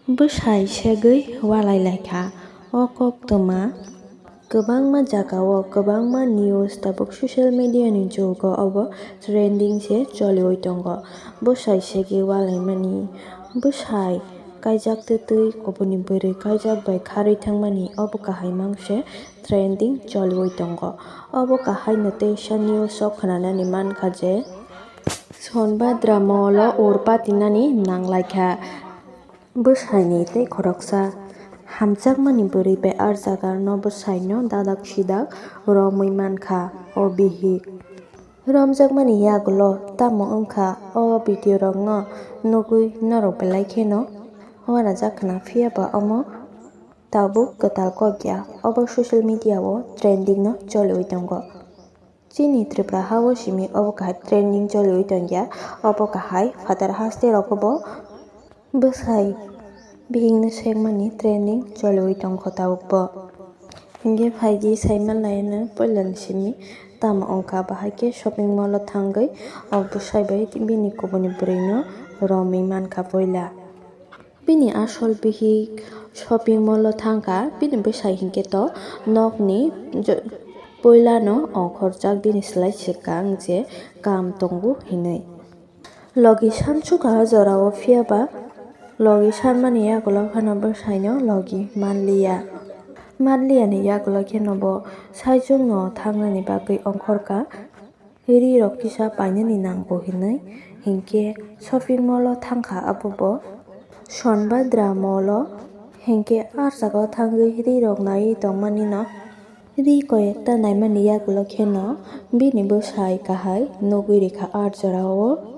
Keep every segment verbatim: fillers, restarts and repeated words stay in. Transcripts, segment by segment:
Bwsai segwi walai lai kha. O koktwma kwbangma jagao, kwbangma news tabuk social media ni jugo obo trending se choliwi tongo. Bwsai segwi walaimani, bwsai kaijak twtwi kubuni bwrwi kaijak bai kharwi thangmani obo kahai mangse trending choliwi tongo. Obo kahai no teisa news o khwnanani mankha je Sonbhadra molo ur patinani nanglaikha. Bwsaini tei khoroksa hamjakmani bwrwi bai arjagarno bwsaino dadak sidak romwi mankha o bihik. Romjakmani yagulo tamo wngkha o video rokno nugwi norok belai kheno uanajak khna, phiyaba omo tabuk kwtal kok ya, obo social media o trending no choliwi tongo. Chini Tripura ha o simi obo kahai trending choliwi tongya. Obo kahai phatar haste rogo bo bwsai bihikno sekmani trending choliwi tongkha tabuk bo. Hinkhe phaidi saimanlaino puilani simi tamo wngkha, bahai khe shopping mall o thangwi o bwsai bai bini kubuni bwrwino romwi mankha puila. Bini asol bihik shopping mall o thangkha, bini bwsai hinkhe to nokni jo-, puilano ongkhorjak bini slai swkang je kam tongo hinwi. Logi sansukha o jorao, phiyaba logi sanmani yagulo phano bwsaino logi manliya. Manliyani yagulo kheno bo saichungno thangnani bagwi ongkhorkha. Ri rok kisa painani nango hinwi, hinkhe shopping mall o thangkha abo bo Sonbhadra mall o, hinkhe ah jaga o thangwi ri rok naiwi tongmani no, ri koi ekta naimani yagulo kheno bini bwsai kahai nugwi rikha ah jora o.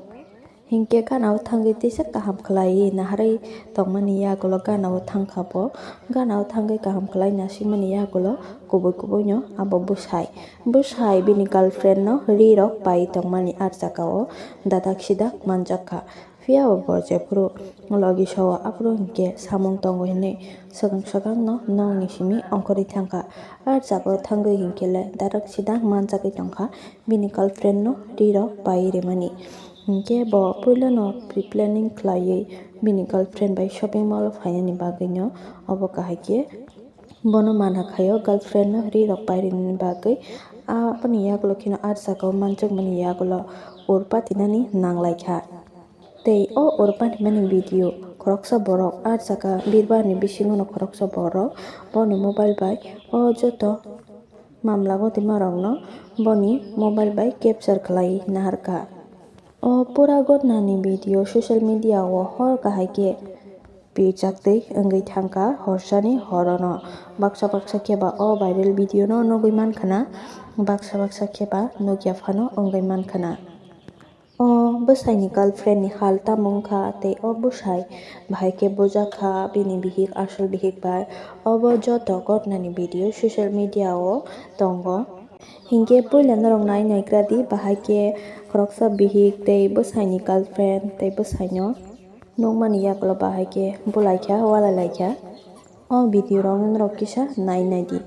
Hinkhe gana o thangwi teisa kaham khlaiwi naharwi tongmani yagulo gana o thangkha bo. Gana o thangwi kaham khlai nasikmani yagulo kubui kubui no abo bwsai. Bwsai bini girlfriend no ri rok pai tongmani ah jaga o dadak sidak manjak kha. Phiya bo bo jephuru logi sao aphuru hinkhe samung tongo hinwi swkang swkang no nokni simi ongkhorwi thangkha. Ah jaga o thangwi hinkhe le dadak sidak manjagwi tongkha. Bini girlfriend no ri rok pai rimani. Hinkhe bo puilano pre-planning khlaiwi bini girlfriend bai shopping mall o phainani bagwino obo kahai khe bono mana khaio, girlfriend no ri rok pai rinani bagwi. Aboni yagulo kheno ah jaga o manjakmani yagulo ur patinani nanglaikha. Tei o ur patimani video khoroksa borok ah jaga birbar ni bisingo no khoroksa borok boni mobile bai o joto mamla gothimarokno boni mobile bai capture khlai naharkha. O pura ghotnani video social media o hor kahai khe pirchak twi wngwi thangkha horsani horono. Baksa baksa khe ba o viral video no nugwi mankha na, baksa baksa khe ba nukya phano wngwi mankha na. O bwsaini girlfriend ni hal tamo wngkha tei o bwsai bahai khe bujak kha bini bihik, asol bihik bai. Obo joto ghotnani video social media o tongo. Hinkhe puila norok nai naikradi, bahai khe khoroksa bihik tei bwsaini girlfriend tei bwsaino nukmani yagulo bahai khe bulaikha, walailaikha. O video rok norok kisa nai naidi.